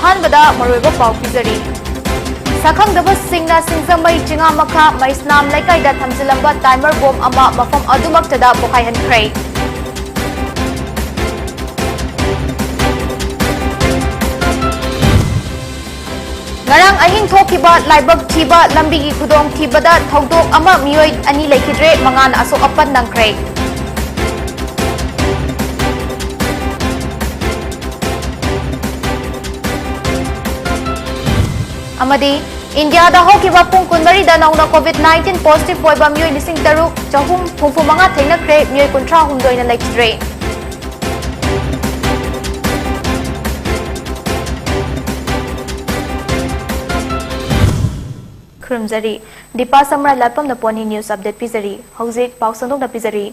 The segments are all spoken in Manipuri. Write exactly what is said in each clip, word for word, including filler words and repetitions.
ꯑꯍꯥꯟꯕꯗ ꯃꯔꯨꯑꯣꯏꯕ ꯄꯥꯎ ꯄꯤꯖꯔꯤ꯫ ꯁꯛꯈꯪꯗꯕꯁꯤꯡꯅ ꯁꯤꯡꯖꯃꯩ ꯆꯤꯉꯥꯃꯈꯥ ꯃꯩꯁꯅꯥꯝ ꯂꯩꯀꯥꯏꯗ ꯊꯝꯖꯤꯜꯂꯝꯕ timer bomb ꯑꯃ ꯃꯐꯝ ꯑꯗꯨꯃꯛꯇꯗ ꯄꯣꯈꯥꯏꯍꯟꯈ꯭ꯔꯦ꯫ ꯉꯔꯥꯡ ꯑꯍꯤꯡ ꯊꯣꯛꯈꯤꯕ ꯂꯥꯏꯕꯛ ꯊꯤꯕ ꯂꯝꯕꯤꯒꯤ ꯈꯨꯗꯣꯡꯊꯤꯕꯗ ꯊꯧꯗꯣꯛ ꯑꯃ, ꯃꯤꯑꯣꯏ ꯑꯅꯤ ꯂꯩꯈꯤꯗ꯭ꯔꯦ, ꯃꯉꯥꯅ ꯑꯁꯣꯛ ꯑꯄꯟ ꯅꯪꯈ꯭ꯔꯦ꯫ ꯑꯃꯗꯤ ꯏꯟꯗꯤꯌꯥꯗ ꯍꯧꯈꯤꯕ ꯄꯨꯡ ꯀꯨꯟꯃꯔꯤꯗ ꯅꯧꯅ COVID nineteen positive ꯑꯣꯏꯕ ꯃꯤꯑꯣꯏ ꯂꯤꯁꯤꯡ ꯇꯔꯨꯛ ꯆꯍꯨꯝ ꯍꯨꯝꯐꯨ ꯃꯉꯥ ꯊꯦꯡꯅꯈ꯭ꯔꯦ, ꯃꯤꯑꯣꯏ ꯀꯨꯟꯊ꯭ꯔꯥ ꯍꯨꯝꯗꯣꯏꯅ ꯂꯩꯈꯤꯗ꯭ꯔꯦ꯫ ꯈꯨꯔꯨꯝꯖꯔꯤ꯫ Deepa ꯁꯝꯔꯥ ꯂꯥꯠꯄꯝꯅ ꯄꯣꯟꯅꯤ news update ꯄꯤꯖꯔꯤ꯫ ꯍꯧꯖꯤꯛ ꯄꯥꯎ ꯁꯟꯗꯣꯛꯅ ꯄꯤꯖꯔꯤ꯫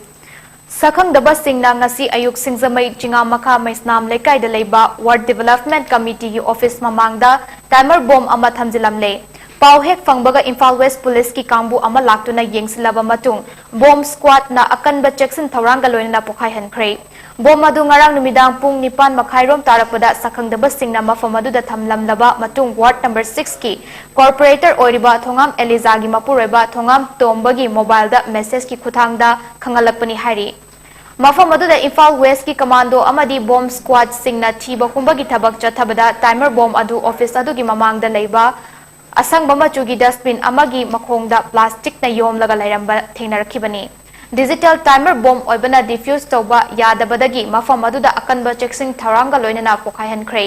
ꯁꯛꯈꯪꯗꯕꯁꯤꯡꯅ ꯉꯁꯤ ꯑꯌꯨꯛ ꯁꯤꯡꯖꯃꯩ ꯆꯤꯉꯥꯃꯈꯥ ꯃꯩꯁꯅꯥꯝ ꯂꯩꯀꯥꯏꯗ ꯂꯩꯕ Ward Development Committeeꯒꯤ office ꯃꯃꯥꯡꯗ timer bomb ꯑꯃ ꯊꯝꯖꯤꯜꯂꯝꯂꯦ꯫ ꯄꯥꯎ ꯍꯦꯛ ꯐꯪꯕꯒ ꯏꯝꯐꯥꯜ West Policeꯀꯤ ꯀꯥꯡꯕꯨ ꯑꯃ ꯂꯥꯛꯇꯨꯅ ꯌꯦꯡꯁꯤꯜꯂꯕ ꯃꯇꯨꯡ, bomb squadꯅ ꯑꯀꯟꯕ ꯆꯦꯛꯁꯤꯟ ꯊꯧꯔꯥꯡꯒ ꯂꯣꯏꯅꯅ ꯄꯣꯈꯥꯏꯍꯟꯈ꯭ꯔꯦ꯫ Bomb ꯑꯗꯨ ꯉꯔꯥꯡ ꯅꯨꯃꯤꯗꯥꯡ ꯄꯨꯡ ꯅꯤꯄꯥꯟ ꯃꯈꯥꯏꯔꯣꯝ ꯇꯥꯔꯛꯄꯗ ꯁꯛꯈꯪꯗꯕꯁꯤꯡꯅ ꯃꯐꯝ ꯑꯗꯨꯗ ꯊꯝꯂꯝꯂꯕ ꯃꯇꯨꯡ, Ward number sixꯀꯤ corporator ꯑꯣꯏꯔꯤꯕ ꯊꯣꯉꯥꯝ ꯑꯦꯂꯤꯖꯥꯒꯤ ꯃꯄꯨꯔꯣꯏꯕ ꯊꯣꯉꯥꯝ ꯇꯣꯝꯕꯒꯤ mobileꯗ messageꯀꯤ ꯈꯨꯠꯊꯥꯡꯗ ꯈꯪꯍꯜꯂꯛꯄꯅꯤ ꯍꯥꯏꯔꯤ꯫ ꯃꯐꯝ ꯑꯗꯨꯗ ꯏꯝꯐꯥꯜ Westꯀꯤ commando ꯑꯃꯗꯤ bomb squadꯁꯤꯡꯅ ꯊꯤꯕ ꯍꯨꯝꯕꯒꯤ ꯊꯕꯛ ꯆꯠꯊꯕꯗ timer bomb ꯑꯗꯨ office ꯑꯗꯨꯒꯤ ꯃꯃꯥꯡꯗ ꯂꯩꯕ ꯑꯁꯪꯕ ꯃꯆꯨꯒꯤ dustbin ꯑꯃꯒꯤ ꯃꯈꯣꯡꯗ plasticꯅ ꯌꯣꯝꯂꯒ ꯂꯩꯔꯝꯕ ꯊꯦꯡꯅꯔꯛꯈꯤꯕꯅꯤ꯫ Digital timer bomb ꯑꯣꯏꯕꯅ defuse ꯇꯧꯕ ꯌꯥꯗꯕꯗꯒꯤ ꯃꯐꯝ ꯑꯗꯨꯗ ꯑꯀꯟꯕ ꯆꯦꯛꯁꯤꯟ ꯊꯧꯔꯥꯡꯒ ꯂꯣꯏꯅꯅ ꯄꯣꯈꯥꯏꯍꯟꯈ꯭ꯔꯦ꯫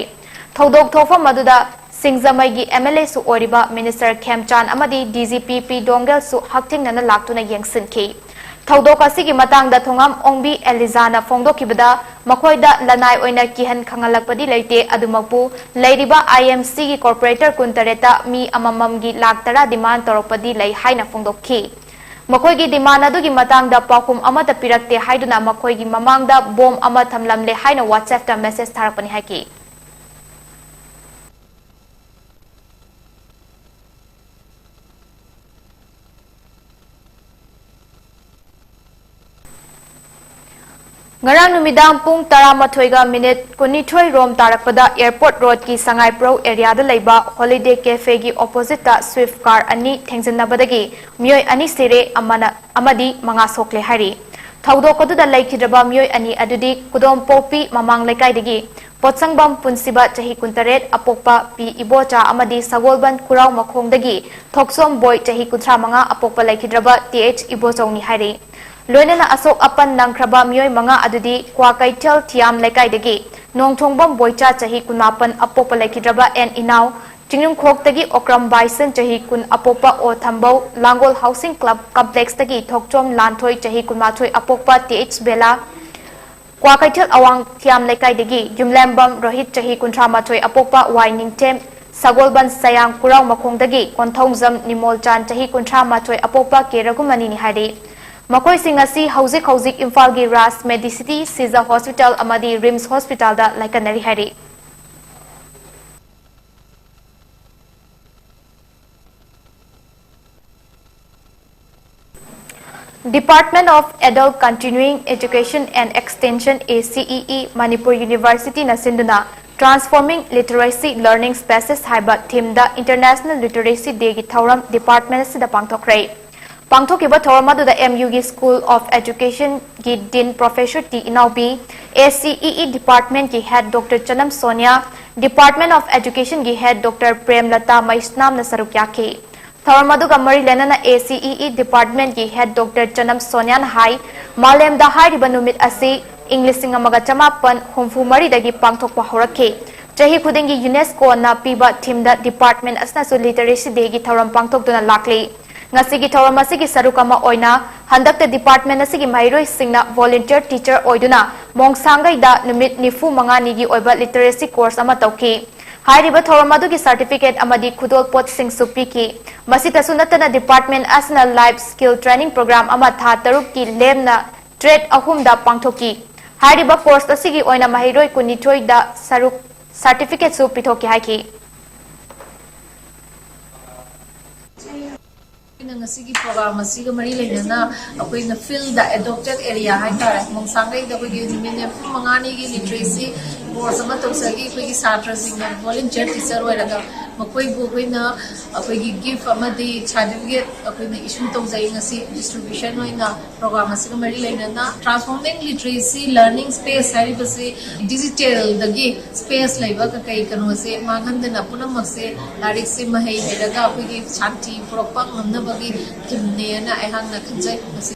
ꯊꯧꯗꯣꯛ ꯊꯣꯛꯐꯝ ꯑꯗꯨꯗ ꯁꯤꯡꯖꯃꯩꯒꯤ MLAꯁꯨ ꯑꯣꯏꯔꯤꯕ Minister ꯈꯦꯝꯆꯥꯟ ꯑꯃꯗꯤ DGP ꯄꯤ ꯗꯣꯡꯒꯦꯜꯁꯨ ꯍꯛꯊꯦꯡꯅꯅ ꯂꯥꯛꯇꯨꯅ ꯌꯦꯡꯁꯤꯟꯈꯤ꯫ ꯊꯧꯗꯣꯛ ꯑꯁꯤꯒꯤ ꯃꯇꯥꯡꯗ ꯊꯣꯉꯥꯝ ꯑꯣꯡꯕꯤ ꯑꯦꯂꯤꯖꯥꯅ ꯐꯣꯡꯗꯣꯛꯈꯤꯕꯗ, ꯃꯈꯣꯏꯗ ꯂꯅꯥꯏ ꯑꯣꯏꯅ ꯀꯤꯍꯟ ꯈꯪꯍꯜꯂꯛꯄꯗꯤ ꯂꯩꯇꯦ, ꯑꯗꯨꯃꯛꯄꯨ ꯂꯩꯔꯤꯕ IMCꯒꯤ corporator ꯀꯨꯟꯇꯔꯦꯠꯇ ꯃꯤ ꯑꯃꯃꯝꯒꯤ ꯂꯥꯈ ꯇꯔꯥ demand ꯇꯧꯔꯛꯄꯗꯤ ꯂꯩ ꯍꯥꯏꯅ ꯐꯣꯡꯗꯣꯛꯈꯤ꯫ ꯃꯈꯣꯏꯒꯤ demand ꯑꯗꯨꯒꯤ ꯃꯇꯥꯡꯗ ꯄꯥꯎꯈꯨꯝ ꯑꯃꯠꯇ ꯄꯤꯔꯛꯇꯦ ꯍꯥꯏꯗꯨꯅ ꯃꯈꯣꯏꯒꯤ ꯃꯃꯥꯡꯗ bomb ꯑꯃ ꯊꯝꯂꯝꯂꯦ ꯍꯥꯏꯅ WhatsAppꯇ message ꯊꯥꯔꯛꯄꯅꯤ ꯍꯥꯏꯈꯤ꯫ ꯉꯔꯥꯡ ꯅꯨꯃꯤꯗꯥꯡ ꯄꯨꯡ ꯇꯔꯥꯃꯥꯊꯣꯏꯒ ꯃꯤꯅꯤꯠ ꯀꯨꯟꯅꯤꯊꯣꯏ ꯔꯣꯝ ꯇꯥꯔꯛꯄꯗ ꯑꯦꯌꯔꯄꯣꯔꯠ ꯔꯣꯗꯀꯤ ꯁꯉꯥꯏꯄ꯭ꯔꯧ ꯑꯦꯔꯤꯌꯥꯗ ꯂꯩꯕ ꯍꯣꯂꯤꯗꯦ ꯀꯦꯐꯦꯒꯤ ꯑꯣꯄꯣꯖꯤꯠꯇ ꯁ꯭ꯋꯤꯐ ꯀꯥꯔ ꯑꯅꯤ ꯊꯦꯡꯖꯤꯟꯅꯕꯗꯒꯤ ꯃꯤꯑꯣꯏ ꯑꯅꯤ ꯁꯤꯔꯦ, ꯑꯃꯅ, ꯑꯃꯗꯤ ꯃꯉꯥ ꯁꯣꯛꯂꯦ ꯍꯥꯏꯔꯤ꯫ ꯊꯧꯗꯣꯛ ꯑꯗꯨꯗ ꯂꯩꯈꯤꯗ꯭ꯔꯕ ꯃꯤꯑꯣꯏ ꯑꯅꯤ ꯑꯗꯨꯗꯤ ꯀꯨꯗꯣꯝꯄꯣꯛꯄꯤ ꯃꯃꯥꯡ ꯂꯩꯀꯥꯏꯗꯒꯤ ꯄꯣꯠꯁꯪꯕꯝ ꯄꯨꯟꯁꯤꯕ, ꯆꯍꯤ ꯀꯨꯟꯇꯔꯦꯠ, ꯑꯄꯣꯛꯄ ꯄꯤ ꯏꯕꯣꯆꯥ ꯑꯃꯗꯤ ꯁꯒꯣꯜꯕꯟ ꯈꯨꯔꯥꯎ ꯃꯈꯣꯡꯗꯒꯤ ꯊꯣꯛꯆꯣꯝ ꯕꯣꯏ, ꯆꯍꯤ ꯀꯨꯟꯊ꯭ꯔꯥ ꯃꯉꯥ, ꯑꯄꯣꯛꯄ ꯂꯩꯈꯤꯗ꯭ꯔꯕ ꯇꯤ ꯑꯩꯆ ꯏꯕꯣꯆꯧꯅꯤ ꯍꯥꯏꯔꯤ꯫ ꯂꯣꯏꯅꯅ ꯑꯁꯣꯛ ꯑꯄꯟ ꯅꯪꯈ꯭ꯔꯕ ꯃꯤꯑꯣꯏ ꯃꯉꯥ ꯑꯗꯨꯗꯤ ꯀ꯭ꯋꯥꯀꯩꯊꯦꯜ ꯊꯤꯌꯥꯝ ꯂꯩꯀꯥꯏꯗꯒꯤ ꯅꯣꯡꯊꯣꯡꯕꯝ ꯕꯣꯏꯆꯥ, ꯆꯍꯤ ꯀꯨꯟꯃꯥꯄꯟ, ꯑꯄꯣꯛꯄ ꯂꯩꯈꯤꯗ꯭ꯔꯕ ꯑꯦꯟ ꯏꯅꯥꯎ, ꯆꯤꯡꯅꯨꯡꯈꯣꯛꯇꯒꯤ ꯑꯣꯀ꯭ꯔꯝ ꯕꯥꯏꯁꯟ, ꯆꯍꯤ ꯀꯨꯟ, ꯑꯄꯣꯛꯄ ꯑꯣ ꯊꯝꯕꯧ ꯂꯥꯡꯒꯣꯜ ꯍꯥꯎꯁꯤꯡ ꯀ꯭ꯂꯕ ꯀꯝꯄ꯭ꯂꯦꯛꯁꯇꯒꯤ ꯊꯣꯛꯆꯣꯝ ꯂꯥꯟꯊꯣꯏ, ꯆꯍꯤ ꯀꯨꯟꯃꯥꯊꯣꯏ, ꯑꯄꯣꯛꯄ ꯇꯤ ꯑꯩꯆ ꯕꯦꯂꯥ, ꯀ꯭ꯋꯥꯀꯩꯊꯦꯜ ꯑꯋꯥꯡ ꯊꯤꯌꯥꯝ ꯂꯩꯀꯥꯏꯗꯒꯤ ꯌꯨꯝꯂꯦꯝꯕꯝ ꯔꯣꯍꯤꯠ, ꯆꯍꯤ ꯀꯨꯟꯊ꯭ꯔꯥ ꯃꯥꯊꯣꯏ, ꯑꯄꯣꯛꯄ ꯋꯥꯏ ꯅꯤꯡꯊꯦꯝ, ꯁꯒꯣꯜꯕꯟ ꯁꯌꯥꯡ ꯈꯨꯔꯥꯎ ꯃꯈꯣꯡꯗꯒꯤ ꯀꯣꯟꯊꯧꯖꯝ ꯅꯤꯃꯣꯜꯆꯥꯟ, ꯆꯍꯤ ꯀꯨꯟꯊ꯭ꯔꯥ ꯃꯥꯊꯣꯏ, ꯑꯄꯣꯛꯄ ꯀꯦ ꯔꯘꯨꯃꯅꯤꯅꯤ ꯍꯥꯏꯔꯤ꯫ ꯃꯈꯣꯏꯁꯤꯡ ꯑꯁꯤ ꯍꯧꯖꯤꯛ ꯍꯧꯖꯤꯛ ꯏꯝꯐꯥꯜꯒꯤ ꯔꯥꯖ ꯃꯦꯗꯤꯁꯤꯇꯤ ꯁꯤꯖ ꯍꯣꯁꯄꯤꯇꯥꯜ ꯑꯃꯗꯤ ꯔꯤꯝꯁ ꯍꯣꯁꯄꯤꯇꯥꯜꯗ ꯂꯥꯏꯀꯠꯅꯔꯤ ꯍꯥꯏꯔꯤ꯫ Department of Adult Continuing Education and Extension, A C E E, Manipur ꯌꯨꯅꯤꯚꯔꯁꯤꯇꯤꯅ ꯁꯤꯟꯗꯨꯅ Transforming Literacy Learning Spaces ꯍꯥꯏꯕ ꯊꯤꯝꯗ International Literacy Dayꯒꯤ ꯊꯧꯔꯝ ꯗꯤꯄꯥꯔꯠꯃꯦꯟ ꯑꯁꯤꯗ ꯄꯥꯡꯊꯣꯛꯈ꯭ꯔꯦ꯫ ꯄꯥꯡꯊꯣꯛꯈꯤꯕ ꯊꯧꯔꯝ ꯑꯗꯨꯗ M Uꯒꯤ School of Educationꯒꯤ Dean Professor T Inaobi, A C E E Departmentꯀꯤ Head Doctor ꯆꯅꯝ Sonia, Department of Educationꯒꯤ Head Doctor ꯄ꯭ꯔꯦꯝꯂꯇꯥ ꯃꯩꯁꯅꯥꯝꯅ ꯁꯔꯨꯛ ꯌꯥꯈꯤ꯫ ꯊꯧꯔꯝ ꯑꯗꯨꯒ ꯃꯔꯤ ꯂꯩꯅꯅ A C E E Departmentꯀꯤ Head Doctor ꯆꯅꯝ ꯁꯣꯅꯤꯌꯥꯅ ꯍꯥꯏ, ꯃꯥꯂꯦꯝꯗ ꯍꯥꯏꯔꯤꯕ ꯅꯨꯃꯤꯠ ꯑꯁꯤ ꯏꯪ ꯂꯤꯁꯤꯡ ꯑꯃꯒ ꯆꯃꯥꯄꯟ ꯍꯨꯝꯐꯨ ꯃꯔꯤꯗꯒꯤ ꯄꯥꯡꯊꯣꯛꯄ ꯍꯧꯔꯛꯈꯤ꯫ ꯆꯍꯤ ꯈꯨꯗꯤꯡꯒꯤ UNESCOꯅ ꯄꯤꯕ ꯊꯤꯝꯗ ꯗꯤꯄꯥꯔꯠꯃꯦꯟ ꯑꯁꯤꯅꯁꯨ Literacy Dayꯒꯤ ꯊꯧꯔꯝ ꯄꯥꯡꯊꯣꯛꯇꯨꯅ ꯂꯥꯛꯂꯤ꯫ ꯉꯁꯤꯒꯤ ꯊꯧꯔꯝ ꯑꯁꯤꯒꯤ ꯁꯔꯨꯛ ꯑꯃ ꯑꯣꯏꯅ ꯍꯟꯗꯛꯇ ꯗꯤꯄꯥꯔꯠꯃꯦꯟ ꯑꯁꯤꯒꯤ ꯃꯍꯩꯔꯣꯏꯁꯤꯡꯅ volunteer teacher ꯑꯣꯏꯗꯨꯅ ꯃꯣꯡꯁꯥꯡꯒꯩꯗ ꯅꯨꯃꯤꯠ ꯅꯤꯐꯨ ꯃꯉꯥꯅꯤꯒꯤ ꯑꯣꯏꯕ literacy course ꯑꯃ ꯇꯧꯈꯤ꯫ ꯍꯥꯏꯔꯤꯕ ꯊꯧꯔꯝ ꯑꯗꯨꯒꯤ certificate ꯑꯃꯗꯤ ꯈꯨꯗꯣꯜꯄꯣꯠꯁꯤꯡꯁꯨ ꯄꯤꯈꯤ꯫ ꯃꯁꯤꯇꯁꯨ ꯅꯠꯇꯅ ꯗꯤꯄꯥꯔꯠꯃꯦꯟ ꯑꯁꯤꯅ life skill training program ꯑꯃ ꯊꯥ ꯇꯔꯨꯛꯀꯤ ꯂꯦꯝꯅ trade ꯑꯍꯨꯝꯗ ꯄꯥꯡꯊꯣꯛꯈꯤ꯫ ꯍꯥꯏꯔꯤꯕ course ꯑꯁꯤꯒꯤ ꯑꯣꯏꯅ ꯃꯍꯩꯔꯣꯏ ꯀꯨꯟꯅꯤꯊꯣꯏꯗ ꯁꯔꯨꯛ certificateꯁꯨ ꯄꯤꯊꯣꯛꯈꯤ ꯍꯥꯏꯈꯤ꯫ ꯑꯩꯈꯣꯏꯅ ꯉꯁꯤꯒꯤ ꯄ꯭ꯔꯣꯒ꯭ꯔꯥꯝ ꯑꯁꯤꯒ ꯃꯔꯤ ꯂꯩꯅꯅ ꯑꯩꯈꯣꯏꯅ ꯐꯤꯜꯗ ꯑꯦꯗꯣꯞꯇꯦꯠ ꯑꯦꯔꯤꯌꯥ ꯍꯥꯏꯇꯥꯔꯦ, ꯃꯣꯡꯁꯥꯡꯂꯩꯗ ꯑꯩꯈꯣꯏꯒꯤ ꯅꯨꯃꯤꯠ ꯅꯤꯐꯨ ꯃꯉꯥꯅꯤꯒꯤ ꯂꯤꯇꯔꯦꯁꯤ ꯀꯣꯔꯁ ꯑꯃ ꯇꯧꯖꯈꯤ꯫ ꯑꯩꯈꯣꯏꯒꯤ ꯁꯥꯇ꯭ꯔꯁꯤꯡꯅ ꯚꯣꯂꯨꯟꯇꯤꯌꯔ ꯇꯤꯆꯔ ꯑꯣꯏꯔꯒ ꯃꯈꯣꯏꯕꯨ ꯑꯩꯈꯣꯏꯅ ꯑꯩꯈꯣꯏꯒꯤ ꯒꯤꯐ ꯑꯃꯗꯤ ꯁꯥꯔꯇꯤꯐꯤꯀꯦꯠ ꯑꯩꯈꯣꯏꯅ ꯏꯁꯨ ꯇꯧꯖꯩ ꯉꯁꯤ ꯗꯤꯁꯇ꯭ꯔꯤꯕ꯭ꯌꯨꯁꯟ ꯑꯣꯏꯅ꯫ ꯄ꯭ꯔꯣꯒ꯭ꯔꯥꯝ ꯑꯁꯤꯒ ꯃꯔꯤ ꯂꯩꯅꯅ ꯇ꯭ꯔꯥꯟꯁꯐꯣꯔꯃꯤꯡ ꯂꯤꯇꯔꯦꯁꯤ ꯂꯔꯅꯤꯡ ꯁ꯭ꯄꯦꯁ ꯍꯥꯏꯔꯤꯕꯁꯤ ꯗꯤꯖꯤꯇꯦꯜꯗꯒꯤ ꯁ꯭ꯄꯦꯁ ꯂꯩꯕ ꯀꯩ ꯀꯩꯅꯣꯁꯦ ꯃꯥꯡꯍꯟꯗꯅ ꯄꯨꯝꯅꯃꯛꯁꯦ ꯂꯥꯏꯔꯤꯛꯁꯦ ꯃꯍꯩ ꯍꯩꯔꯒ ꯑꯩꯈꯣꯏꯒꯤ ꯁꯥꯟꯇꯤ ꯄꯨꯔꯛꯄ ꯉꯝꯅꯕꯒꯤ ꯊꯤꯝꯅꯦꯅ ꯑꯩꯍꯥꯛꯅ ꯈꯟꯖꯩ꯫ ꯃꯁꯤ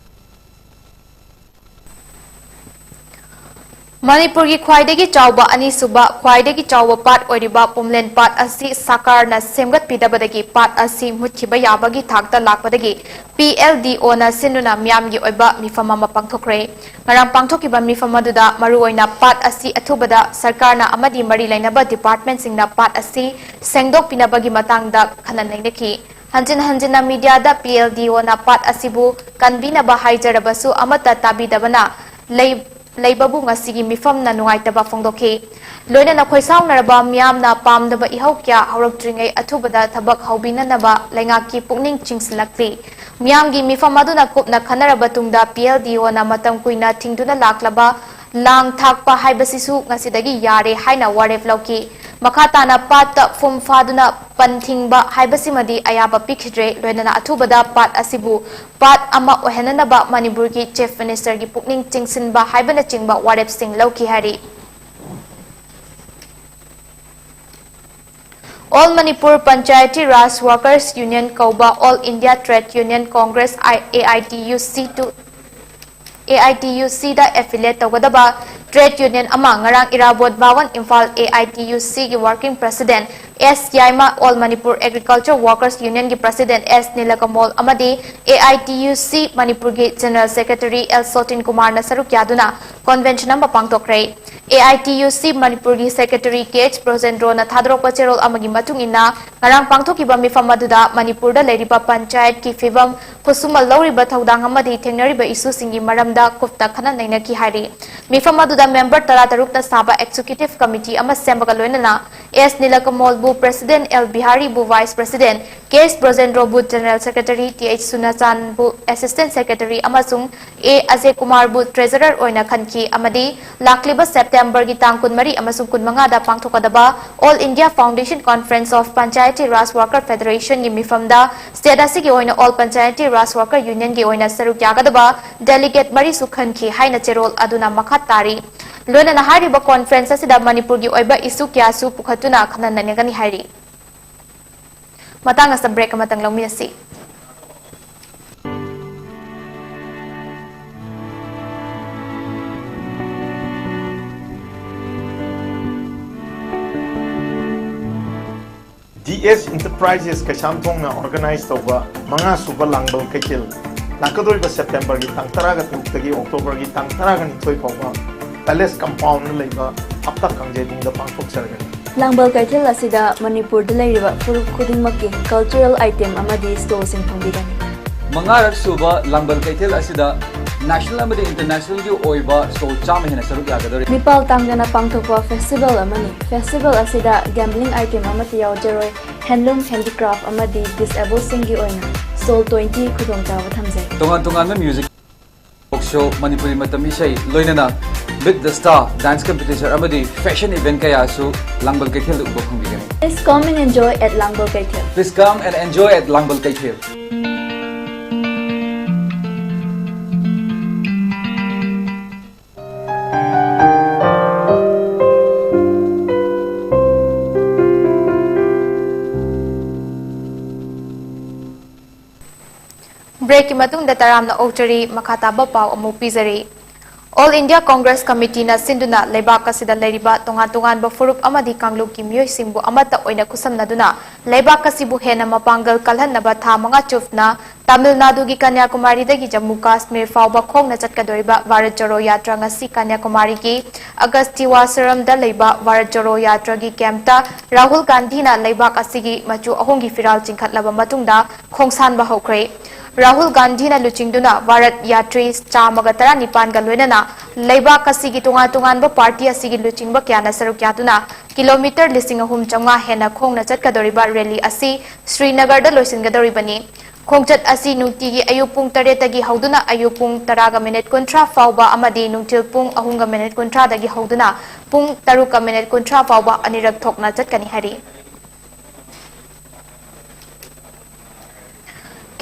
ꯃꯅꯤꯄꯨꯔꯒꯤ ꯈ꯭ꯋꯥꯏꯗꯒꯤ ꯆꯥꯎꯕ ꯑꯅꯤꯁꯨꯕ ꯈ꯭ꯋꯥꯏꯗꯒꯤ ꯆꯥꯎꯕ ꯄꯥꯠ ꯑꯣꯏꯔꯤꯕ ꯄꯨꯝꯂꯦꯟ ꯄꯥꯠ ꯑꯁꯤ ꯁꯔꯀꯥꯔꯅ ꯁꯦꯝꯒꯠꯄꯤꯗꯕꯗꯒꯤ ꯄꯥꯠ ꯑꯁꯤ ꯃꯨꯠꯈꯤꯕ ꯌꯥꯕꯒꯤ ꯊꯥꯛꯇ ꯂꯥꯛꯄꯗꯒꯤ P L D O ꯅ ꯁꯤꯟꯗꯨꯅ ꯃꯤꯌꯥꯝꯒꯤ ꯑꯣꯏꯕ ꯃꯤꯐꯝ ꯑꯃ ꯄꯥꯡꯊꯣꯛꯈ꯭ꯔꯦ꯫ ꯉꯔꯥꯡ ꯄꯥꯡꯊꯣꯛꯈꯤꯕ ꯃꯤꯐꯝ ꯑꯗꯨꯗ ꯃꯔꯨꯑꯣꯏꯅ ꯄꯥꯠ ꯑꯁꯤ ꯑꯊꯨꯕꯗ ꯁꯔꯀꯥꯔꯅ ꯑꯃꯗꯤ ꯃꯔꯤ ꯂꯩꯅꯕ ꯗꯤꯄꯥꯔꯠꯃꯦꯟꯁꯤꯡꯅ ꯄꯥꯠ ꯑꯁꯤ ꯁꯦꯡꯗꯣꯛꯄꯤꯅꯕꯒꯤ ꯃꯇꯥꯡꯗ ꯈꯟꯅ ꯅꯩꯅꯈꯤ꯫ ꯍꯟꯖꯤꯟ ꯍꯟꯖꯤꯟꯅ ꯃꯤꯗꯤꯌꯥꯗ P L D O ꯅ ꯄꯥꯠ ꯑꯁꯤꯕꯨ ꯀꯟꯕꯤꯅꯕ ꯍꯥꯏꯖꯔꯕꯁꯨ ꯑꯃꯠꯇ ꯇꯥꯕꯤꯗꯕꯅ ꯂꯩ-, ꯂꯩꯕꯕꯨ ꯉꯁꯤꯒꯤ ꯃꯤꯐꯝꯅ ꯅꯨꯡꯉꯥꯏꯇꯕ ꯐꯣꯡꯗꯣꯛꯈꯤ꯫ ꯂꯣꯏꯅꯅ ꯈꯣꯏꯁꯥꯎꯅꯔꯕ ꯃꯤꯌꯥꯝꯅ ꯄꯥꯝꯗꯕ ꯏꯍꯧ ꯀꯌꯥ ꯍꯧꯔꯛꯇ꯭ꯔꯤꯉꯩ ꯑꯊꯨꯕꯗ ꯊꯕꯛ ꯍꯧꯕꯤꯅꯅꯕ ꯂꯩꯉꯥꯛꯀꯤ ꯄꯨꯛꯅꯤꯡ ꯆꯤꯡꯁꯤꯜꯂꯛꯂꯤ꯫ ꯃꯤꯌꯥꯝꯒꯤ ꯃꯤꯐꯝ ꯑꯗꯨꯅ ꯀꯨꯞꯅ ꯈꯟꯅꯔꯕ ꯇꯨꯡꯗ P L D O ꯅ ꯃꯇꯝ ꯀꯨꯏꯅ ꯊꯤꯡꯗꯨꯅ ꯂꯥꯛꯂꯕ ꯂꯥꯡ ꯊꯥꯛꯄ ꯍꯥꯏꯕꯁꯤꯁꯨ ꯉꯁꯤꯗꯒꯤ ꯌꯥꯔꯦ ꯍꯥꯏꯅ ꯋꯥꯔꯦꯞ ꯂꯧꯈꯤ꯫ ꯃꯈꯥ ꯇꯥꯅ ꯄꯥꯠꯇ ꯐꯨꯝ ꯐꯥꯗꯨꯅ ꯄꯟ ꯊꯤꯡꯕ ꯍꯥꯏꯕꯁꯤꯃꯗꯤ ꯑꯌꯥꯕ ꯄꯤꯈꯤꯗ꯭ꯔꯦ꯫ ꯂꯣꯏꯅꯅ ꯑꯊꯨꯕꯗ ꯄꯥꯠ ꯑꯁꯤꯕꯨ ꯄꯥꯠ ꯑꯃ ꯑꯣꯏꯍꯟꯅꯅꯕ ꯃꯅꯤꯄꯨꯔꯒꯤ Chief Minister ꯒꯤ ꯄꯨꯛꯅꯤꯡ ꯆꯤꯡꯁꯤꯟꯕ ꯍꯥꯏꯕꯅꯆꯤꯡꯕ ꯋꯥꯔꯦꯞꯁꯤꯡ ꯂꯧꯈꯤ ꯍꯥꯏꯔꯤ꯫ All Manipur Panchayati Raj Workers Union ꯀꯧꯕ All India Trade Union Congress, A I T U C two, A I T U C the affiliate ꯇꯧꯒꯗꯕ trade union ꯑꯃ ꯉꯔꯥꯡ ꯏꯔꯥꯕꯣꯠ ꯚꯥꯋꯟ, Imphal, A I T U C ꯒꯤ working president S ꯌꯥꯏꯃ, All Manipur Agriculture Workers Union ꯒꯤ president S ꯅꯤꯂꯀꯃꯣꯜ ꯑꯃꯗꯤ A I T U C ꯃꯅꯤꯄꯨꯔꯒꯤ general secretary L ꯁꯣꯇꯤꯟ ꯀꯨꯃꯥꯔꯅ ꯁꯔꯨꯛ ꯌꯥꯗꯨꯅ convention ꯑꯃ ꯄꯥꯡꯊꯣꯛꯈ꯭ꯔꯦ꯫ A I T U C ꯃꯅꯤꯄꯨꯔꯒꯤ secretary K H ꯕ꯭ꯔꯣꯖꯦꯟꯗ꯭ꯔꯣꯅ ꯊꯥꯗꯣꯔꯛꯄ ꯆꯦꯔꯣꯜ ꯑꯃꯒꯤ ꯃꯇꯨꯡ ꯏꯟꯅ, ꯉꯔꯥꯡ ꯄꯥꯡꯊꯣꯛꯈꯤꯕ ꯃꯤꯐꯝ ꯑꯗꯨꯗ ꯃꯅꯤꯄꯨꯔꯗ ꯂꯩꯔꯤꯕ ꯄꯟꯆꯥꯌꯠꯀꯤ ꯐꯤꯕꯝ, ꯈꯨꯠꯁꯨꯃꯟ ꯂꯧꯔꯤꯕ ꯊꯧꯗꯥꯡ ꯑꯃꯗꯤ ꯊꯦꯡꯅꯔꯤꯕ ꯏꯁꯨꯁꯤꯡꯒꯤ ꯃꯔꯝꯗ ꯀꯨꯞꯅ ꯈꯟꯅ ꯅꯩꯅꯈꯤ ꯍꯥꯏꯔꯤ꯫ ꯃꯤꯐꯝ ꯑꯗꯨꯗ member ꯇꯔꯥꯇꯔꯨꯛꯅ ꯁꯥꯕ executive committee ꯑꯃ ꯁꯦꯝꯕꯒ ꯂꯣꯏꯅꯅ ꯑꯦꯁ ꯅꯤꯂꯀꯃꯣꯜꯕꯨ President, ꯑꯦꯜ ꯕꯤꯍꯥꯔꯤꯕꯨ Vice President, ꯀꯦ ꯑꯦꯁ ꯕ꯭ꯔꯖꯦꯟꯗ꯭ꯔꯣꯕꯨ General Secretary, ꯇꯤ ꯑꯩꯆ ꯁꯨꯅꯆꯥꯟꯕꯨ Assistant Secretary ꯑꯃꯁꯨꯡ ꯑꯦ ꯑꯖꯌ ꯀꯨꯃꯥꯔꯕꯨ Treasurer ꯑꯣꯏꯅ ꯈꯟꯈꯤ ꯑꯃꯗꯤ ꯂꯥꯛꯂꯤꯕ ꯁꯦꯞꯇꯦꯝꯕꯔꯒꯤ ꯇꯥꯡ ꯀꯨꯟꯃꯔꯤ ꯑꯃꯁꯨꯡ ꯀꯨꯟꯃꯉꯥꯗ ꯄꯥꯡꯊꯣꯛꯀꯗꯕ All India Foundation Conference of Panchayati Raj Worker Federationꯒꯤ ꯃꯤꯐꯝꯗ state ꯑꯁꯤꯒꯤ ꯑꯣꯏꯅ All Panchayati Raj Worker Unionꯒꯤ ꯑꯣꯏꯅ ꯁꯔꯨꯛ ꯌꯥꯒꯗꯕ delegate ꯃꯔꯤꯁꯨ ꯈꯟꯈꯤ ꯍꯥꯏꯅ ꯆꯦꯔꯣꯜ ꯑꯗꯨꯅ ꯃꯈꯥ ꯇꯥꯔꯤ꯫ ꯂꯣꯏꯅꯅ ꯍꯥꯏꯔꯤꯕ conference ꯑꯁꯤꯗ ꯃꯅꯤꯄꯨꯔꯒꯤ ꯑꯣꯏꯕ issue ꯀꯌꯥꯁꯨ ꯄꯨꯈꯠꯇꯨꯅ ꯈꯟꯅ ꯅꯩꯅꯒꯅꯤ ꯍꯥꯏꯔꯤ꯫ ꯃꯇꯥꯡ ꯑꯁꯤꯗ break ꯑꯃꯇꯪ ꯂꯧꯃꯤꯟꯅꯁꯤ꯫ ꯗꯤ ꯑꯦꯁ Enterprises ꯀꯩꯁꯥꯝꯊꯣꯡꯅ organize ꯇꯧꯕ ꯃꯉꯥ ꯁꯨꯕ ꯂꯥꯡꯕꯜ ꯀꯩꯊꯦꯜ ꯂꯥꯛꯀꯗꯧꯔꯤꯕ ꯁꯦꯞꯇꯦꯝꯕꯔꯒꯤ ꯇꯥꯡ ꯇꯔꯥꯒ ꯇꯔꯨꯛꯇꯒꯤ ꯑꯣꯛꯇꯣꯕꯔꯒꯤ ꯇꯥꯡ ꯇꯔꯥꯒ ꯅꯤꯊꯣꯏ ꯐꯥꯎꯕ Palace Compoundꯗ ꯂꯩꯕ ꯍꯞꯇꯥ ꯀꯥꯡꯖꯩꯕꯨꯡꯗ ꯄꯥꯡꯊꯣꯛꯆꯔꯒꯅꯤ꯫ ꯂꯥꯡꯕꯜ ꯀꯩꯊꯦꯜ ꯑꯁꯤꯗ ꯃꯅꯤꯄꯨꯔꯗ ꯂꯩꯔꯤꯕ ꯐꯨꯔꯨꯞ ꯈꯨꯗꯤꯡꯃꯛꯀꯤ cultural item ꯑꯃꯗꯤ stallꯁꯤꯡ ꯐꯪꯕꯤꯒꯅꯤ꯫ ꯃꯉꯥꯔꯛ ꯁꯨꯕ ꯂꯥꯡꯕꯜ ꯀꯩꯊꯦꯜ ꯑꯁꯤꯗ national ꯑꯃꯗꯤ internationalꯒꯤ ꯑꯣꯏꯕ stall ꯆꯥꯝꯃ ꯍꯦꯟꯅ ꯁꯔꯨꯛ ꯌꯥꯒꯗꯧꯔꯤ꯫ ꯃꯤꯄꯥꯜ ꯇꯥꯡꯗꯅ ꯄꯥꯡꯊꯣꯛꯄ festival ꯑꯃꯅꯤ꯫ Festival ꯑꯁꯤꯗ gambling item ꯑꯃꯠꯇ ꯌꯥꯎꯖꯔꯣꯏ꯫ Handloom, handicraft ꯑꯃꯗꯤ disabledꯁꯤꯡꯒꯤ ꯑꯣꯏꯅ stall twenty ꯈꯨꯗꯣꯡꯆꯥꯕ ꯊꯝꯖꯩ꯫ ꯇꯣꯉꯥꯟ ꯇꯣꯉꯥꯟꯕ music, talk show, ꯃꯅꯤꯄꯨꯔꯤ ꯃꯇꯝ ꯏꯁꯩ, ꯂꯣꯏꯅꯅ Meet the Star dance competition ꯑꯃꯗꯤ fashion event ꯀꯌꯥꯁꯨ ꯂꯥꯡꯕꯜ ꯀꯩꯊꯦꯜꯗ ꯎꯕ ꯐꯪꯕꯤꯒꯅꯤ꯫ Please come and enjoy at ꯂꯥꯡꯕꯜ ꯀꯩꯊꯦꯜ꯫ Please come and enjoy at ꯂꯥꯡꯕꯜ ꯀꯩꯊꯦꯜ꯫ Breakꯀꯤ ꯃꯇꯨꯡꯗ ꯇꯔꯥꯝꯅ ꯑꯣꯛꯆꯔꯤ, ꯃꯈꯥ ꯇꯥꯕ ꯄꯥꯎ ꯑꯃꯨꯛ ꯄꯤꯖꯔꯤ꯫ All India Congress Committeeꯅ ꯁꯤꯟꯗꯨꯅ ꯂꯩꯕꯥꯛ ꯑꯁꯤꯗ ꯂꯩꯔꯤꯕ ꯇꯣꯉꯥꯟ ꯇꯣꯉꯥꯟꯕ ꯐꯨꯔꯨꯞ ꯑꯃꯗꯤ ꯀꯥꯡꯂꯨꯞꯀꯤ ꯃꯤꯑꯣꯏꯁꯤꯡꯕꯨ ꯑꯃꯠꯇ ꯑꯣꯏꯅ ꯈꯨꯠꯁꯝꯅꯗꯨꯅ ꯂꯩꯕꯥꯛ ꯑꯁꯤꯕꯨ ꯍꯦꯟꯅ ꯃꯄꯥꯡꯒꯜ ꯀꯜꯍꯟꯅꯕ ꯊꯥ ꯃꯉꯥ ꯆꯨꯞꯅ ꯇꯥꯃꯤꯜ ꯅꯥꯗꯨꯒꯤ ꯀꯟꯌꯥꯀꯨꯃꯥꯔꯤꯗꯒꯤ ꯖꯝꯃꯨ ꯀꯥꯁꯃꯤꯔ ꯐꯥꯎꯕ ꯈꯣꯡꯅ ꯆꯠꯀꯗꯧꯔꯤꯕ ꯚꯥꯔꯠ ꯖꯣꯔꯣ ꯌꯥꯇ꯭ꯔꯥ ꯉꯁꯤ ꯀꯟꯌꯥꯀꯨꯃꯥꯔꯤꯒꯤ ꯑꯒꯁꯇꯤꯋꯥꯁꯔꯝꯗ ꯂꯩꯕ ꯚꯥꯔꯠ ꯖꯣꯔꯣ ꯌꯥꯇ꯭ꯔꯥꯒꯤ campꯇ ꯔꯥꯍꯨꯜ ꯒꯥꯟꯙꯤꯅ ꯂꯩꯕꯥꯛ ꯑꯁꯤꯒꯤ ꯃꯆꯨ ꯑꯍꯨꯝꯒꯤ ꯐꯤꯔꯥꯜ ꯆꯤꯡꯈꯠꯂꯕ ꯃꯇꯨꯡꯗ ꯈꯣꯡꯁꯥꯟꯕ ꯍꯧꯈ꯭ꯔꯦ꯫ ꯔꯥꯍꯨꯜ ꯒꯥꯟꯙꯤꯅ ꯂꯨꯆꯤꯡꯗꯨꯅ ꯚꯥꯔꯠ ꯌꯥꯇ꯭ꯔꯤ ꯆꯥꯝꯃꯒ ꯇꯔꯥꯅꯤꯄꯥꯟꯒ ꯂꯣꯏꯅꯅ ꯂꯩꯕꯥꯛ ꯑꯁꯤꯒꯤ ꯇꯣꯉꯥꯟ ꯇꯣꯉꯥꯟꯕ ꯄꯥꯔꯇꯤ ꯑꯁꯤꯒꯤ ꯂꯨꯆꯤꯡꯕ ꯀꯌꯥꯅ ꯁꯔꯨꯛ ꯌꯥꯗꯨꯅ ꯀꯤꯂꯣꯃꯤꯇꯔ ꯂꯤꯁꯤꯡ ꯑꯍꯨꯝ ꯆꯥꯝꯃꯉꯥ ꯍꯦꯟꯅ ꯈꯣꯡꯅ ꯆꯠꯀꯗꯧꯔꯤꯕ ꯔꯦꯂꯤ ꯑꯁꯤ ꯁ꯭ꯔꯤꯅꯒꯔꯗ ꯂꯣꯏꯁꯤꯟꯒꯗꯧꯔꯤꯕꯅꯤ꯫ ꯈꯣꯡꯆꯠ ꯑꯁꯤ ꯅꯨꯡꯇꯤꯒꯤ ꯑꯌꯨꯛ ꯄꯨꯡ ꯇꯔꯦꯠꯇꯒꯤ ꯍꯧꯗꯨꯅ ꯑꯌꯨꯛ ꯄꯨꯡ ꯇꯔꯥꯒ ꯃꯤꯅꯤꯠ ꯀꯨꯟꯊ꯭ꯔꯥ ꯐꯥꯎꯕ ꯑꯃꯗꯤ ꯅꯨꯡꯊꯤꯜ ꯄꯨꯡ ꯑꯍꯨꯝꯒ ꯃꯤꯅꯤꯠ ꯀꯨꯟꯊ꯭ꯔꯥꯗꯒꯤ ꯍꯧꯗꯨꯅ ꯄꯨꯡ ꯇꯔꯨꯛꯀ ꯃꯤꯅꯤꯠ ꯀꯨꯟꯊ꯭ꯔꯥ ꯐꯥꯎꯕ ꯑꯅꯤꯔꯛ ꯊꯣꯛꯅ ꯆꯠꯀꯅꯤ ꯍꯥꯏꯔꯤ꯫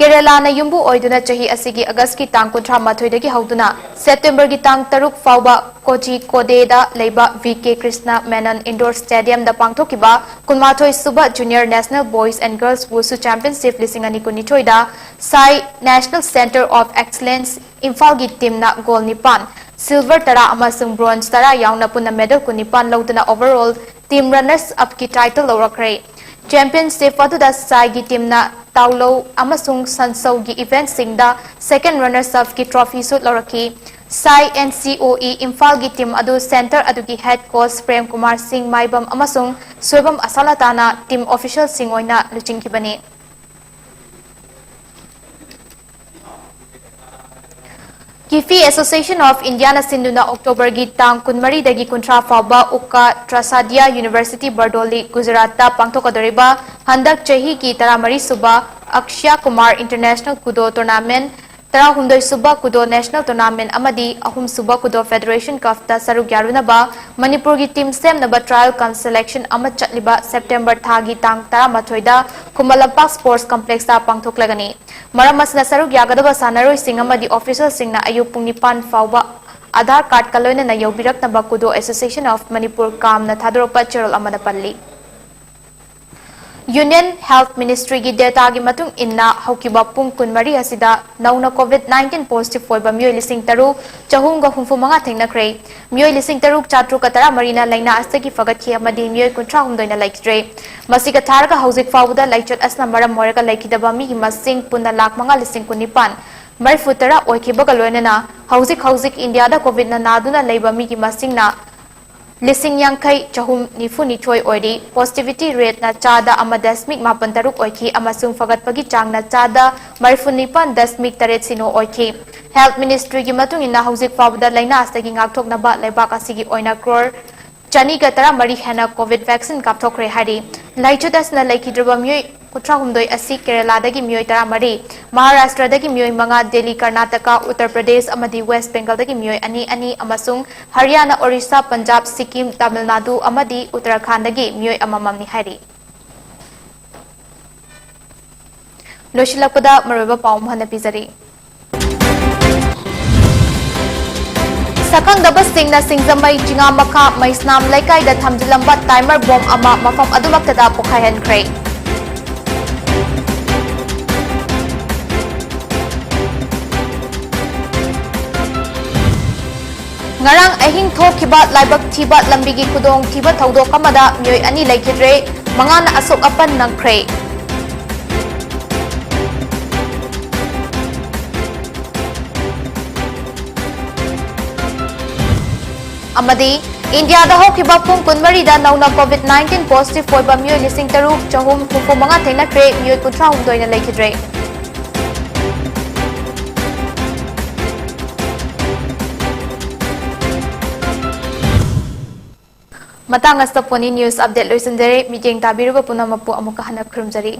ꯀꯦꯔꯦꯂꯥꯅ ꯌꯨꯝꯕꯨ ꯑꯣꯏꯗꯨꯅ ꯆꯍꯤ ꯑꯁꯤꯒꯤ ꯑꯒꯁꯀꯤ ꯇꯥꯡ ꯀꯨꯟꯊ꯭ꯔꯥ ꯃꯥꯊꯣꯏꯗꯒꯤ ꯍꯧꯗꯨꯅ ꯁꯦꯞꯇꯦꯝꯕꯔꯒꯤ ꯇꯥꯡ ꯇꯔꯨꯛ ꯐꯥꯎꯕ ꯀꯣꯆꯤꯀꯣꯗꯦꯗ ꯂꯩꯕ ꯚꯤ ꯀꯦ ꯀ꯭ꯔꯤꯁꯅ ꯃꯦꯅꯟ ꯏꯟꯗꯣꯔ ꯁ꯭ꯇꯦꯗꯤꯌꯝꯗ ꯄꯥꯡꯊꯣꯛꯈꯤꯕ ꯀꯨꯟꯃꯥꯊꯣꯏ ꯁꯨꯕ Junior National Boys and Girls Wushu Championship ꯂꯤꯁꯤꯡ ꯑꯅꯤ ꯀꯨꯟꯅꯤꯊꯣꯏꯗ ꯁꯥꯏ National Centre of Excellence ꯏꯝꯐꯥꯜꯒꯤ ꯇꯤꯝꯅ ꯒꯣꯜ ꯅꯤꯄꯥꯟ, ꯁꯤꯜꯚꯔ ꯇꯔꯥ ꯑꯃꯁꯨꯡ ꯕ꯭ꯔꯣꯟꯖ ꯇꯔꯥ ꯌꯥꯎꯅ ꯄꯨꯟꯅ ꯃꯦꯗꯜ ꯀꯨꯟꯅꯤꯄꯥꯟ ꯂꯧꯗꯨꯅ overall team runners upꯀꯤ title ꯂꯧꯔꯛꯈ꯭ꯔꯦ꯫ Championship ꯑꯗꯨꯗ ꯁꯥꯏꯒꯤ ꯇꯤꯝꯅ ꯇꯥꯎꯂꯧ ꯑꯃꯁꯨꯡ ꯁꯟꯁꯧꯒꯤ eventꯁꯤꯡꯗ second runners upꯀꯤ trophyꯁꯨ ꯂꯧꯔꯛꯈꯤ꯫ ꯁꯥꯏ NCOE ꯏꯝꯐꯥꯜꯒꯤ ꯇꯤꯝ ꯑꯗꯨ centre ꯑꯗꯨꯒꯤ head coach ꯄ꯭ꯔꯦꯝ ꯀꯨꯃꯥꯔ ꯁꯤꯡ ꯃꯥꯏꯕꯝ ꯑꯃꯁꯨꯡ ꯁꯣꯏꯕꯝ ꯑꯁꯥꯂꯇꯥꯅ team officialꯁꯤꯡ ꯑꯣꯏꯅ ꯂꯨꯆꯤꯡꯈꯤꯕꯅꯤ꯫ Kifi Association of Indiaꯅ ꯁꯤꯟꯗꯨꯅ ꯑꯣꯛꯇꯣꯕꯔꯒꯤ ꯇꯥꯡ ꯀꯨꯟꯃꯔꯤꯗꯒꯤ ꯀꯨꯟꯊ꯭ꯔꯥ ꯐꯥꯎꯕ ꯎꯀꯥ ꯇ꯭ꯔꯁꯥꯗꯤꯌꯥ University ꯕꯔꯗꯣꯂꯤ, ꯒꯨꯖꯔꯥꯠꯇ ꯄꯥꯡꯊꯣꯛꯀꯗꯧꯔꯤꯕ ꯍꯟꯗꯛ ꯆꯍꯤꯒꯤ ꯇꯔꯥꯃꯔꯤ ꯁꯨꯕ Akshaya Kumar International Kudo Tournament, ꯇꯔꯥꯍꯨꯝꯗꯣꯏ ꯁꯨꯕ Kudo National Tournament ꯑꯃꯗꯤ ꯑꯍꯨꯝ ꯁꯨꯕ Kudo Federation Cupꯇ ꯁꯔꯨꯛ ꯌꯥꯔꯨꯅꯕ ꯃꯅꯤꯄꯨꯔꯒꯤ team ꯁꯦꯝꯅꯕ trial cum selection ꯑꯃ ꯆꯠꯂꯤꯕ ꯁꯦꯞꯇꯦꯝꯕꯔ ꯊꯥꯒꯤ ꯇꯥꯡ ꯇꯔꯥꯃꯥꯊꯣꯏꯗ ꯈꯨꯃꯟ ꯂꯝꯄꯥꯛ Sports Complexꯇ ꯄꯥꯡꯊꯣꯛꯂꯒꯅꯤ꯫ ꯃꯔꯝ ꯑꯁꯤꯅ ꯁꯔꯨꯛ ꯌꯥꯒꯗꯕ ꯁꯥꯟꯅꯔꯣꯏꯁꯤꯡ ꯑꯃꯗꯤ officialꯁꯤꯡꯅ ꯑꯌꯨꯛ ꯄꯨꯡ ꯅꯤꯄꯥꯟ ꯐꯥꯎꯕ Aadhaar cardꯀ ꯂꯣꯏꯅꯅ ꯌꯧꯕꯤꯔꯛꯅꯕ Kudo Association of Manipur, ꯀꯥꯝꯅ ꯊꯥꯗꯣꯔꯛꯄ ꯆꯦꯔꯣꯜ ꯑꯃꯗ ꯄꯜꯂꯤ꯫ Union Health Ministryꯒꯤ dataꯒꯤ ꯃꯇꯨꯡ ꯏꯟꯅ ꯍꯧꯈꯤꯕ ꯄꯨꯡ ꯀꯨꯟꯃꯔꯤ ꯑꯁꯤꯗ ꯅꯧꯅ COVID nineteen positive ꯑꯣꯏꯕ ꯃꯤꯑꯣꯏ ꯂꯤꯁꯤꯡ ꯇꯔꯨꯛ ꯆꯍꯨꯝꯒ ꯍꯨꯝꯐꯨ ꯃꯉꯥ ꯊꯦꯡꯅꯈ꯭ꯔꯦ꯫ ꯃꯤꯑꯣꯏ ꯂꯤꯁꯤꯡ ꯇꯔꯨꯛ ꯆꯥꯇ꯭ꯔꯨꯛꯀ ꯇꯔꯥꯃꯔꯤꯅ ꯂꯥꯏꯅꯥ ꯑꯁꯤꯗꯒꯤ ꯐꯒꯠꯈꯤ ꯑꯃꯗꯤ ꯃꯤꯑꯣꯏ ꯀꯨꯟꯊ꯭ꯔꯥꯍꯨꯝꯗꯣꯏꯅ ꯂꯩꯈꯤꯗ꯭ꯔꯦ꯫ ꯃꯁꯤꯒ ꯊꯥꯔꯒ ꯍꯧꯖꯤꯛ ꯐꯥꯎꯕꯗ ꯂꯥꯏꯆꯠ ꯑꯁꯤꯅ ꯃꯔꯝ ꯑꯣꯏꯔꯒ ꯂꯩꯈꯤꯗꯕ ꯃꯤꯒꯤ ꯃꯁꯤꯡ ꯄꯨꯟꯅ ꯂꯥꯈ ꯃꯉꯥ ꯂꯤꯁꯤꯡ ꯀꯨꯟꯅꯤꯄꯥꯟ ꯃꯔꯤꯐꯨ ꯇꯔꯥ ꯑꯣꯏꯈꯤꯕꯒ ꯂꯣꯏꯅꯅ ꯍꯧꯖꯤꯛ ꯍꯧꯖꯤꯛ ꯏꯟꯗꯤꯌꯥꯗ COVIDꯅ ꯅꯥꯗꯨꯅ ꯂꯩꯕ ꯃꯤꯒꯤ ꯃꯁꯤꯡꯅ ꯂꯤꯁꯤꯡ ꯌꯥꯡꯈꯩ ꯆꯍꯨꯝ ꯅꯤꯐꯨ ꯅꯤꯊꯣꯏ ꯑꯣꯏꯔꯤ꯫ Positivity rateꯅ ꯆꯥꯗ ꯑꯃ ꯗꯁꯃꯤꯛ ꯃꯥꯄꯟ ꯇꯔꯨꯛ ꯑꯣꯏꯈꯤ ꯑꯃꯁꯨꯡ ꯐꯒꯠꯄꯒꯤ ꯆꯥꯡꯅ ꯆꯥꯗ ꯃꯔꯤꯐꯨ ꯅꯤꯄꯥꯟ ꯗꯁꯃꯤꯛ ꯇꯔꯦꯠ ꯁꯤꯅꯣ ꯑꯣꯏꯈꯤ꯫ Health Ministryꯒꯤ ꯃꯇꯨꯡ ꯏꯟꯅ, ꯍꯧꯖꯤꯛ ꯐꯥꯎꯕꯗ ꯂꯩꯅꯥ ꯑꯁꯤꯗꯒꯤ ꯉꯥꯛꯊꯣꯛꯅꯕ ꯂꯩꯕꯥꯛ ꯑꯁꯤꯒꯤ ꯑꯣꯏꯅ ꯀ꯭ꯔꯣꯔ ꯆꯅꯤꯒ ꯇꯔꯥꯃꯔꯤ ꯍꯦꯟꯅ COVID vaccine ꯀꯥꯞꯊꯣꯛꯈ꯭ꯔꯦ ꯍꯥꯏꯔꯤ꯫ ꯂꯥꯏꯆꯠ ꯑꯁꯤꯅ ꯂꯩꯈꯤꯗ꯭ꯔꯕ ꯃꯤꯑꯣꯏ ꯀꯨꯟꯊ꯭ꯔꯥꯍꯨꯝꯗꯣꯏ ꯑꯁꯤ ꯀꯦꯔꯂꯥꯗꯒꯤ ꯃꯤꯑꯣꯏ ꯇꯔꯥꯃꯔꯤ, ꯃꯍꯥꯔꯥꯁꯇ꯭ꯔꯗꯒꯤ ꯃꯤꯑꯣꯏ ꯃꯉꯥ, ꯗꯦꯜꯂꯤ, ꯀꯔꯅꯥꯇꯀꯥ, ꯎꯠꯇꯔ ꯄ꯭ꯔꯗꯦꯁ ꯑꯃꯗꯤ ꯋꯦꯁ ꯕꯦꯡꯒꯜꯗꯒꯤ ꯃꯤꯑꯣꯏ ꯑꯅꯤ ꯑꯅꯤ ꯑꯃꯁꯨꯡ ꯍꯔꯤꯌꯥꯅꯥ, ꯑꯣꯔꯤꯁꯥ, ꯄꯟꯖꯥꯕ, ꯁꯤꯛꯀꯤꯝ, ꯇꯥꯃꯤꯜ ꯅꯥꯗꯨ ꯑꯃꯗꯤ ꯎꯠꯇꯔꯥꯈꯥꯟꯗꯒꯤ ꯃꯤꯑꯣꯏ ꯑꯃꯃꯝꯅꯤ ꯍꯥꯏꯔꯤ꯫ ꯂꯣꯏꯁꯤꯜꯂꯛꯄꯗ ꯃꯔꯨꯑꯣꯏꯕ ꯄꯥꯎ ꯑꯃꯨꯛ ꯍꯟꯅ ꯄꯤꯖꯔꯤ꯫ ꯁꯛꯈꯪꯗꯕꯁꯤꯡꯅ ꯁꯤꯡꯖꯃꯩ ꯆꯤꯉꯥꯃꯈꯥ ꯃꯩꯁꯅꯥꯝ ꯂꯩꯀꯥꯏꯗ ꯊꯝꯖꯤꯜꯂꯝꯕ timer bomb ꯑꯃ ꯃꯐꯝ ꯑꯗꯨꯃꯛꯇꯗ ꯄꯣꯈꯥꯏꯍꯟꯈ꯭ꯔꯦ꯫ ꯉꯔꯥꯡ ꯑꯍꯤꯡ ꯊꯣꯛꯈꯤꯕ ꯂꯥꯏꯕꯛ ꯊꯤꯕ ꯂꯝꯕꯤꯒꯤ ꯈꯨꯗꯣꯡ ꯊꯤꯕ ꯊꯧꯗꯣꯛ ꯑꯃꯗ ꯃꯤꯑꯣꯏ ꯑꯅꯤ ꯂꯩꯈꯤꯗ꯭ꯔꯦ, ꯃꯉꯥꯅ ꯑꯁꯣꯛ ꯑꯄꯟ ꯅꯪꯈ꯭ꯔꯦ꯫ ꯑꯃꯗꯤ ꯏꯟꯗꯤꯌꯥꯗ ꯍꯧꯈꯤꯕ ꯄꯨꯡ ꯀꯨꯟꯃꯔꯤꯗ ꯅꯧꯅ COVID nineteen positive ꯑꯣꯏꯕ ꯃꯤꯑꯣꯏ ꯂꯤꯁꯤꯡ ꯇꯔꯨꯛ ꯆꯍꯨꯝ ꯍꯨꯝꯐꯨ ꯃꯉꯥ ꯊꯦꯡꯅꯈ꯭ꯔꯦ, ꯃꯤꯑꯣꯏ ꯀꯨꯟꯊ꯭ꯔꯥꯍꯨꯝꯗꯣꯏꯅ ꯂꯩꯈꯤꯗ꯭ꯔꯦ꯫ ꯃꯇꯥꯡ ꯑꯁꯤꯗ ꯄꯣꯅꯤ news update ꯂꯣꯏꯁꯤꯟꯖꯔꯦ꯫ ꯃꯤꯠꯌꯦꯡ ꯇꯥꯕꯤꯔꯤꯕ ꯄꯨꯝꯅꯃꯛꯄꯨ ꯑꯃꯨꯛꯀ ꯍꯟꯅ ꯈꯨꯔꯨꯝꯖꯔꯤ꯫